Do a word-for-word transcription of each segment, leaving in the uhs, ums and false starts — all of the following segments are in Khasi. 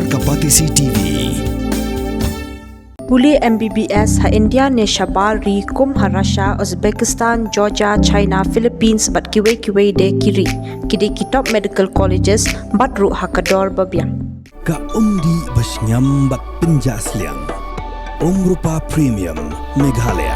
Ka Batesi T V. Pule M B B S ha India ne shabar ri kum ha Russia, Uzbekistan, Georgia, China, Philippines bad kiwei kiwei de ki ri. Ki dei ki top medical colleges bad ruh ha ka dor ba biang. Ka umdih ba shngiam bad pynjah sliang. Umrupa Premium Meghalaya.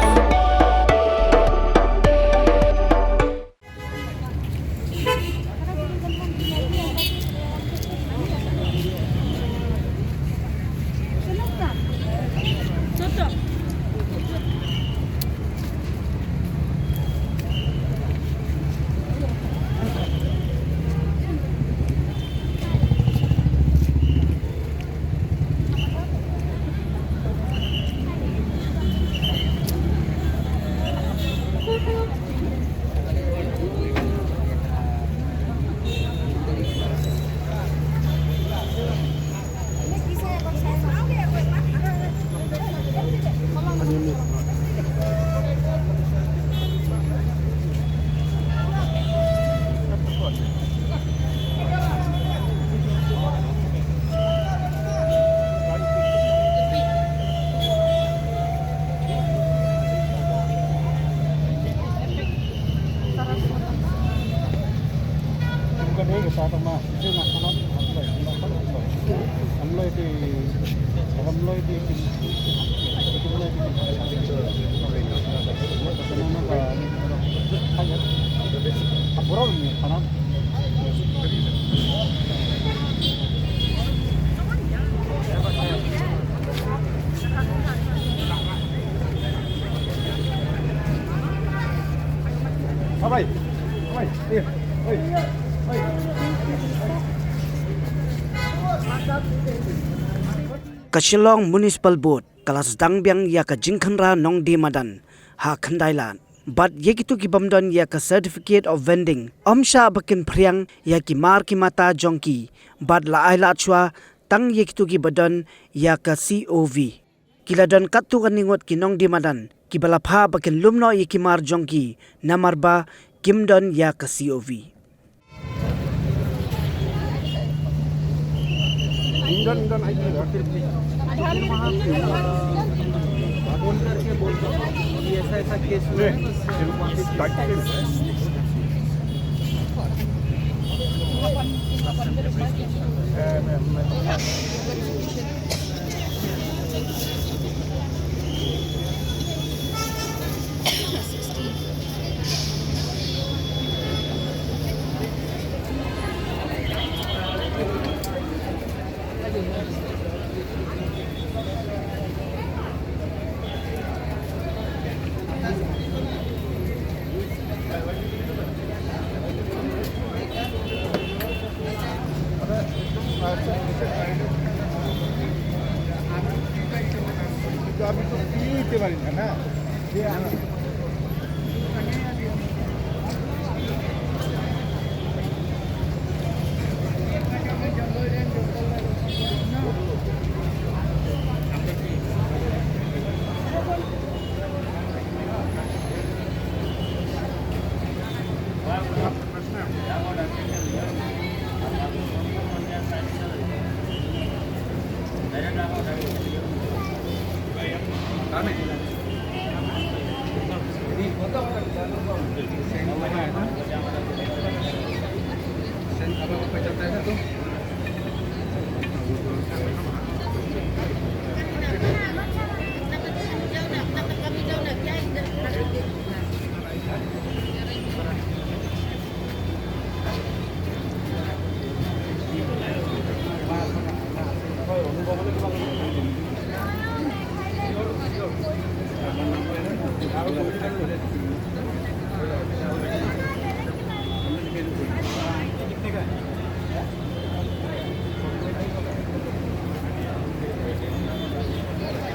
Ka Shillong Municipal Board ka la sdang biang ïa ka jingkhynra nongdie madan ha khyndai lad. Bad ïa kito ki bym don ïa ka certificate of vending, ym shah ba kin phriang ïa ki mar ki mata jong ki, bad la ai lad shuwa tang ïa kito ki ba don ïa ka C O V. Ki la don katto katne ngut ki nongdie madan kiba la phah ba kin lum noh ïa ki mar jong ki namar ba kim don ïa ka C O V.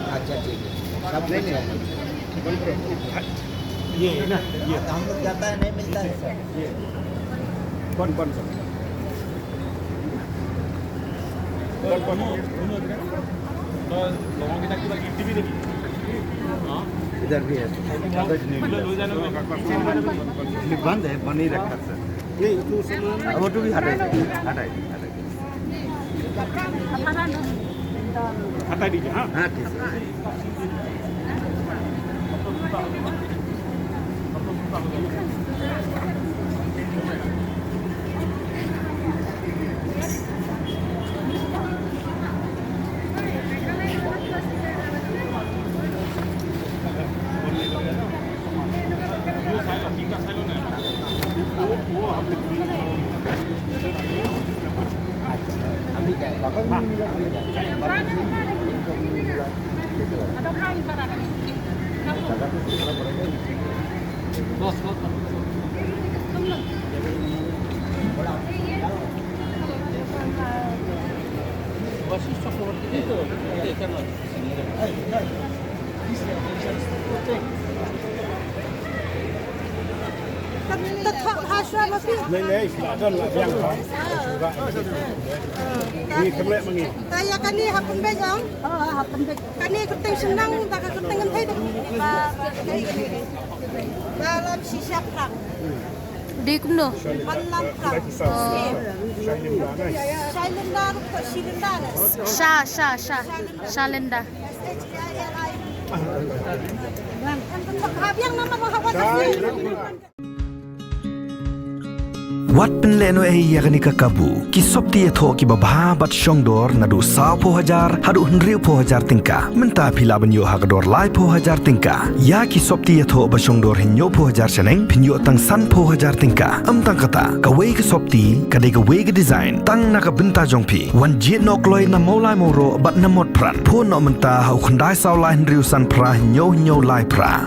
अच्छा, ठीक है। सब कुछ है। ये है ना, ये। तो हम लोग जाता है, नहीं मिलता है, सर। ये। कौन, कौन सा? कौन, कौन? तो लोगों की ताकि बाकी टीवी देखी। हाँ। इधर भी है। कागज नहीं मिला। लो जाने में। ये बंद है, बंद ही रखा, सर। नहीं, तो सामान वो तो भी हटाइए, हटाइए, हटाइए। Hata dija, ha? Hata. Nei, nei, la don la biang ka. Ni kemlek mengi. Kaya kani hapun bejong. Kani kyrteng Shnong, ta ka kyrteng Ngenthei dong. Ba, ba, ba, ba lam shisha prang. Dei kumno? Ban lam prang. Shailinda ruh ko Shilinda ruh. Sha, sha, sha. Shalinda. Wat pynlehnohei ïa kane ka kabu, ki sopti ïathoh kiba bha bad shongdor naduh sawphew hajar haduh hynriewphew hajar tyngka. Mynta phi lah ban ïoh ha ka dor laiphew hajar tyngka. Ïa ki sopti ïathoh ba shongdor hynñiewphew hajar shaneng, phin ïoh tang sanphew hajar tyngka. Ym tang kata, kawei ka sopti ka dei kawei ka design tang na ka bynta jong phi. Wan jied noh kloi na Mawlai Mawroh bad na Motphran. Phone noh mynta ha u khyndai saw lai hynriew san phra hynñiew hynñiew lai phra.